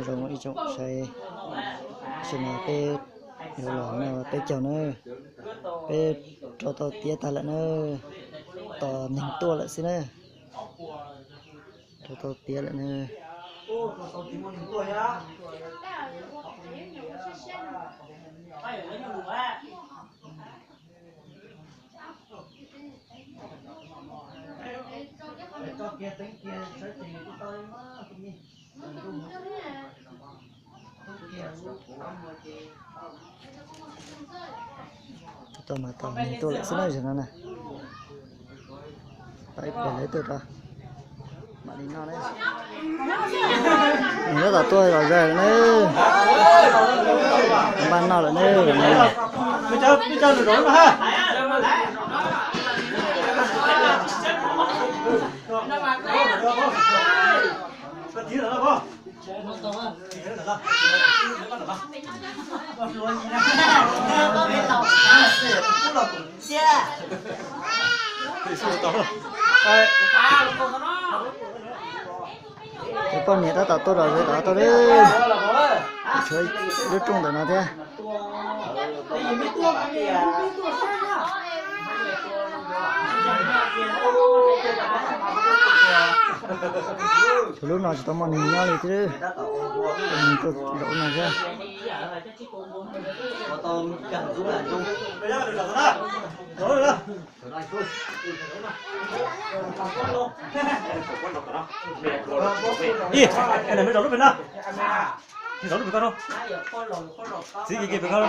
Zoo ib tsoom saib, tam sim no peb yuav los noj peb caug na, peb rau tau tiav tag lawm na, tos neeg tuaj lawm xwb na, rau tau tiav lawm na. Tau mas tau neeg tuaj lawm xwb na, zaum no na. Tau ib pliag lawv tuaj rau, mam li noj na. Nws tab tom tuaj los zog lawm na, npaj noj lawm na. Cov poj niam tab tom tuaj los zog tod tau lawm, tshuav lub rooj ntawm no thiab. Cov lub no tsis tau muaj neeg nyob li thiab, neeg tuaj zaum no thiab. Ib, nws zaum lub pem no, zaum lub pem ko no, txiv kis pem ko no.